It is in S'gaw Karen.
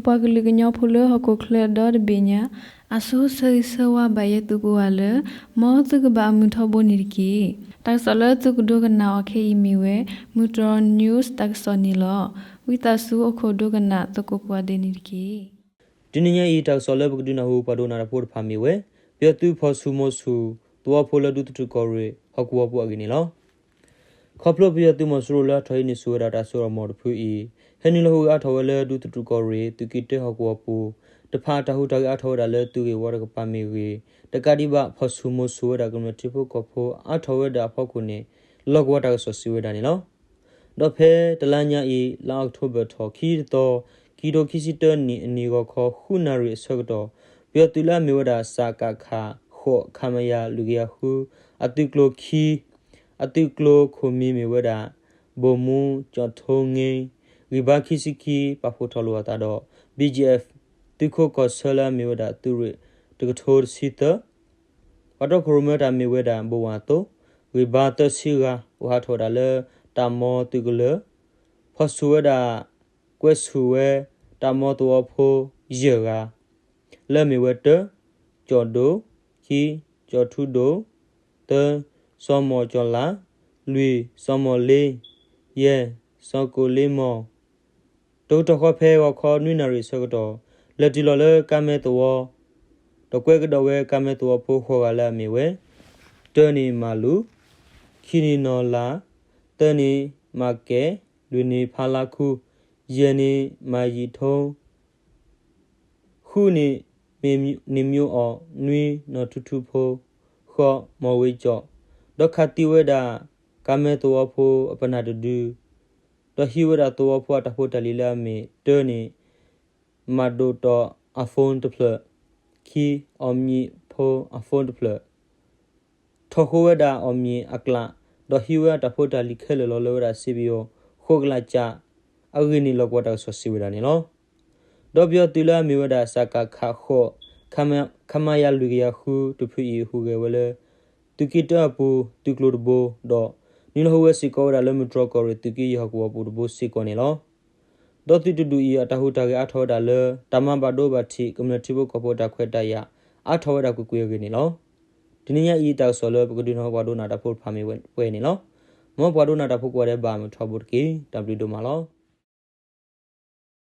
ပှၤကလုာ်ကညီဖိလၢဟီၣ်ခိၣ်ချၢဒီတဘ့ၣ်ညါ အဆိဆၢဂ့ၤဆၢဝါဘၣ်ယဲသုကိးဂၤလၢ မ်သုကဘၣ်အမုာ်ထီဘိန့ၣ်တက့ၢ်. တၢ်ကစီၣ်လၢသုကဒိကနၣ်အီၤခဲအံၤမ့ၢ်ဝဲ မုၢ်တြီၢ် news တၢ်ကစီၣ်န့ၣ်လီၤ. ဝံသးစူၤအိၣ်ခိးဒိကနၣ်သကိးကိးဂၤဒဲးန့ၣ်တက့ၢ်. တနံၤညါအံၤ တၢ်ကစီၣ်လၢပကဒုးနၢ်ဟူပှၤဒိကနၣ်တၢ်ဖိတဖၣ်မ့ၢ်ဝဲ ပယီၤသုးဖီၣ်ဆူၣ်မိၢ်ဆူၣ် သဝီဖိလၢဒူသထူၣ်ကီၢ်ရ့ၣ် ဟီၣ်ကဝီၤပူၤအဂ့ၢ်န့ၣ်လီၤ. ခီဖျိပယီၤသုးမီၤစိရိၤလၢအထီၣ်ဟံးန့ၢ်ဆူၣ်ဝဲဒၣ်တၢ်စိတၢ်ကမီၤတဖုအံၤ ဟဲနုာ်လီၤဟူးဂဲၤအါထီၣ်ဝဲလၢဒူသထူၣ်ကီၢ်ရ့ၣ် သုးက့တၢဟီၣ်ကဝီၤပူၤတဖၣ် တၢ်ဟူးတၢ်ဂဲၤအါထီၣ်ဝဲဒၣ်လၢသုးဂ့ၢ်ဝီတကပၤမ့ၢ်ဂ့ၤ, တကးဒံးဘၣ် ဖီၣ်ဆူၣ်မိၢ်ဆူၣ်ဝဲဒၣ်ကမျၢၢ်ထံဖိကီၢ်ဖိအါထီၣ်ဝဲဒၣ်အဖီခိၣ်န့ၣ် လီၢ်ကဝီၤတၢ်ကစီၣ်စံးဝဲဒၣ်န့ၣ်လီၤ. ဒီးဖဲတလါညါအံၤ လါအီးကထိဘၢၣ်ထီၣ်ခံတသီ ခံကထိခံဆံတၢနံၣ်အနံၤဂီၤခီ ဃုနၣ်ရံၣ်အဆၢကတီၢ် ပယီၤသုးလၢအမ့ၢ်ဝဲဒၣ် စကခ ဃိး ခမရ လွံၢ်ကယၤဃု အသုးကျိၤခံ အသုးကျိၤခိၣ်မံၤမ့ၢ်ဝဲဒၣ် ဗိုလ်မှူး ကျော်ထွန်းငြိမ်း ဂံၢ်ဘါခံဆံခံ ပာ်ဖှိၣ်ထီၣ်လိာ်အသးဒီး ဘီကၠံၣ်အဲၣ် သုးခိးကီၢ်ဆၢလၢအမ့ၢ်ဝဲဒၣ်သုးရ့ၣ်တကထိတဆံသၢ ပှၤတီခိၣ်ရိၣ်မဲတၢ်မ့ၢ်ဝဲဒၣ် ဘိဝၣ်သိ ဂံၢ်ဘါသၢဆံဂၤ အိၣ်ဟးထီၣ်ဝဲဒၣ်လၢ တၢ်မီသုးကလၢၤ ဖီၣ်ဆူၣ်ဝဲဒၣ် ကွဲးဆူၣ်ဝဲ တၢ်မီသဝီဖိ ယဲၢ်ဂၤ လၢအမ့ၢ်ဝဲ တၢ, ကၠီၣ်ဒိၣ်, ခံ, ကၠီၣ်ထူဒိၣ်, သၢ, စီၤမီၣ်ကၠီၣ်လး, လွံၢ်, စီၤမီၣ်လ့, ယဲၢ်, စီၤကိၣ်လ့မီၢ် တကတီၢ်ဃီဖဲဂီၤခီနွံနၣ်ရံၣ်အဆၢကတီၢ် လဲၤတုၤလီၤလၢကါမဲသဝီ ဒီးကွဲကဒီးဝဲကါမဲသဝီဖိဃိးဂၤလၢအမ့ၢ်ဝဲ တၢန့ၣ်မၤလူၤ, ခံန့ၣ်နီၢ်လါ, သၢန့ၣ်မၤကဲၣ်, လွံၢ်န့ၣ်ဖါလါခူ, ယဲၢ်န့ၣ်မၤယံာ်ထိ ဃုန့ၣ်မ့ၢ်န့ၣ်မၠိအီၣ်, နွံ နီၢ်ထူထူဖိ, ဃိး မီၢ်ဝ့ကၠီၣ်, ဒီးခးသံဝဲဒၣ် ကါမဲသဝီဖိအပနၢ်တဒု ဒီးဟံးဝဲဒၣ်သဝီဖိအတၢ်ဖိတၢ်လံၤလၢအမ့ၢ် တၢန့ၣ် မၤဒိၣ်တီၢ်အ phone တဖျၢၣ်, ခံ အီၣ်မံၤဖိအ phone တဖျၢၣ် ထီၣ်ဃုာ်ဝဲဒၣ်အီၣ်မံၤအကျး, ဒီးဟံးဝဲအတၢ်ဖိတၢ်လံၤခဲလၢာ်လီၤလၢဝဲဒၣ် စံးပယီၤ ဃိးကလးကၠး အဂ့ၢ်န့ၣ် လီၢ်ကဝီၤတၢ်ကစီၣ်စံးဝဲဒၣ်န့ၣ်လီၤ. ဒီးပယီၤသုးလၢအမ့ၢ်ဝဲဒၣ် စကခ ဃိး ခမရ လွံၢ်ကယၤဃုတဖုအံၤ ဟူးဂဲၤဝဲလၢ သုးက့တၢအပူၤ သုးကျိၤတဘိ ဒီး နုာ်လီၤဟူးဂဲၤစ့ၢ်ကီးဝဲဒၣ်လၢမုၢ်တြီၢ်ကီၢ်ရ့ၣ်သုးက့ယဲၢ်ဟီၣ်ကဝီၤပူၤတဘိစ့ၢ်ကီးန့ၣ်လီၤ. ဒီးသုးတဒူၣ်အံၤ အတၢ်ဟူးတၢ်ဂဲၤအါထီၣ်ဝဲဒၣ်လၢ တၢ်မၤဘၣ်ဒိဘၣ်ထံး ကမျၢၢ်ထံဖိကီၢ်ဖိတၢ်ခွဲးတၢ်ယာ် အါထီၣ်ဝဲဒၣ်ကွ့ၢ်ကွ့ၢ်အဂ့ၢ်န့ၣ်လီၤ. တနံၤညါအံၤ တၢ်ကစီၣ်လၢပကဒုးနၢ်ဟူပှၤဒိကနၣ်တၢ်ဖိတဖၣ်မ့ၢ်ဝဲန့ၣ်လီၤ. မ်ပှၤဒိကနၣ်တၢ်ဖိကိးဂၤဒဲးဘၣ်မုာ်ထီဘိတက့ၢ်. တၢ်ဘျုးဒိၣ်မးလီၤ.